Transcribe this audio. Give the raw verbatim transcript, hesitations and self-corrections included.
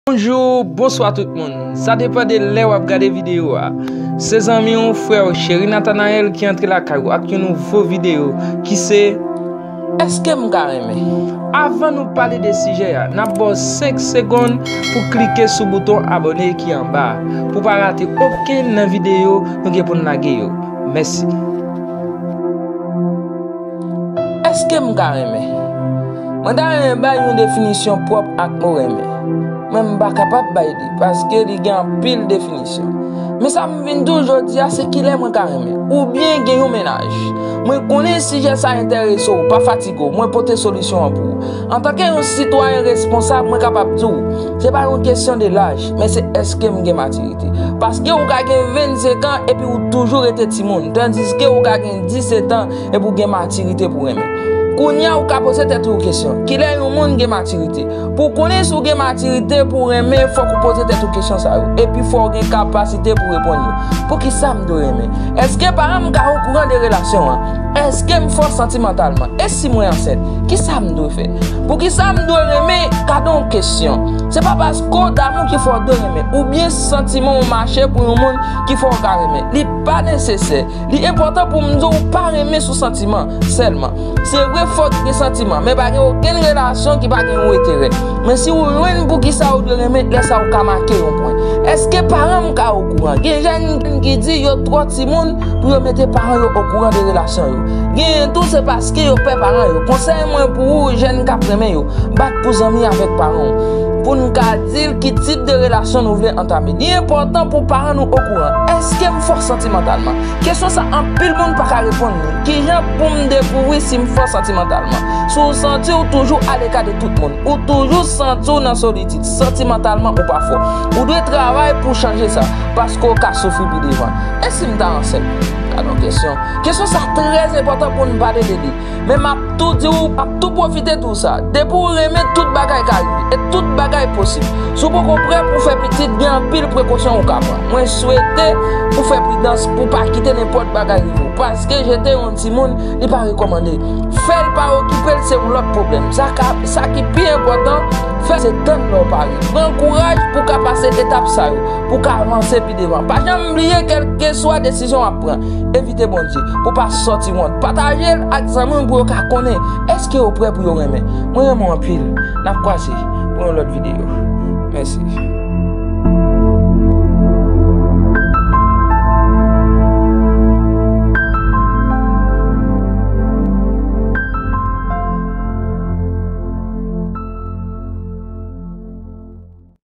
Bonjou, bonswa tout moun. Sa depann de lè w ap gade videyo a. Se zanmi w, frè w, Cheri Nathanael ki antre lakay ou ak yon nouvo videyo ki se Èske m ka renmen? Avan nou pale de sijè a, n ap ba w senk segonn pou klike sou bouton abòne ki anba a, pou w pa rate okenn nan videyo nou gen pou n lage yo. Mèsi. Èske m ka renmen? Mwen ta renmen bay yon definisyon pwòp ak mo renmen. Men m pa kapab bay li, paske li gen anpil definisyon. Men sa m vin di w jodi a, se kilè mwen ka renmen. Oubyen gen yon mennaj. Mwen konnen sijè sa enterese w, pa fatige w, mwen pote solisyon an pou ou. Antanke yon sitwayen responsab, mwen kapab di w, se pa yon kesyon de laj, men se èske m gen matirite. Paske ou ka gen vennsenk an epi ou toujou rete timoun, tandiske ou ka gen disèt an epi w gen matirite pou renmen. Kounye a ou ka poze tèt ou yon kesyon, kilè yon moun gen matirite? Pou w konnen si w gen matirite pou w renmen, fòk ou poze tèt ou kesyon sa yo. Epi fò w gen kapasite pou w reponn yo. Poukisa m dwe renmen? Èske paran m ka okouran de relasyon an? Èske m fò santimantalman? E si mwen ansent? Kisa m dwe fè? Poukisa m dwe renmen? Gade yon kesyon. Se pa paske w damou ki fè w dwe renmen, oubyen santiman w mache pou yon moun ki fè w ka renmen. Li pa nesesè. Li enpòtan pou m di w pa renmen sou santiman sèlman. Se vre, fòk gen santiman, men pa gen okenn relasyon ki pa gen yon enterè. Men si w jwenn poukisa w dwe renmen, lè sa a ou ka make yon pwen. Èske paran m ka okouran? Gen jèn ki di yo twò timoun pou yo mete paran yo okouran de relasyon yo. Genyen tou, se paske yo pè paran yo. Konsèy mwen pou ou, jèn k ap renmen yo, bat pou zanmi avèk paran w, pou n ka di l ki tip de relasyon nou vle antame. Li enpòtan pou paran nou okouran. Èske m fò santimantalman? Kesyon sa anpil moun pa ka reponn li. Kijan pou m dekouvri si m fò santimantalman? Si w santi w toujou aleka de tout moun, ou toujou santi w nan solitid, santimantalman ou pa fò, ou dwe travay pou w chanje sa, paske w ka soufri pi devan. E si m ta ansent? Gade yon kesyon. Kesyon sa trè enpòtan pou n pale de li. Men m ap tou di w, m ap tou pwofite di w sa. Depi w renmen, tout bagay ka rive. E tout bagay posib. Si w poko prè pou w fè pitit, gen anpil prekosyon ou ka pran. Mwen swete ou fè pridans pou w pa kite nenpòt bagay rive w. Paske jete yon timoun, li pa rekòmande. Fè l pa okipe l, se yon lòt pwoblèm. Sa ka, sa ki pi enpòtan, fè se tann lè w pare. Pran kouraj pou w ka pase etap sa yo, pou w ka avanse pi devan. Pa janm bliye, kèlkeswa desizyon w ap pran, evite Bondye, pou w pa sòti wont. Pataje l ak zanmi w pou yo ka konnen èske yo prè pou yo renmen. Mwen renmen w anpil. N ap kwaze pou yon lòt videyo. Mèsi.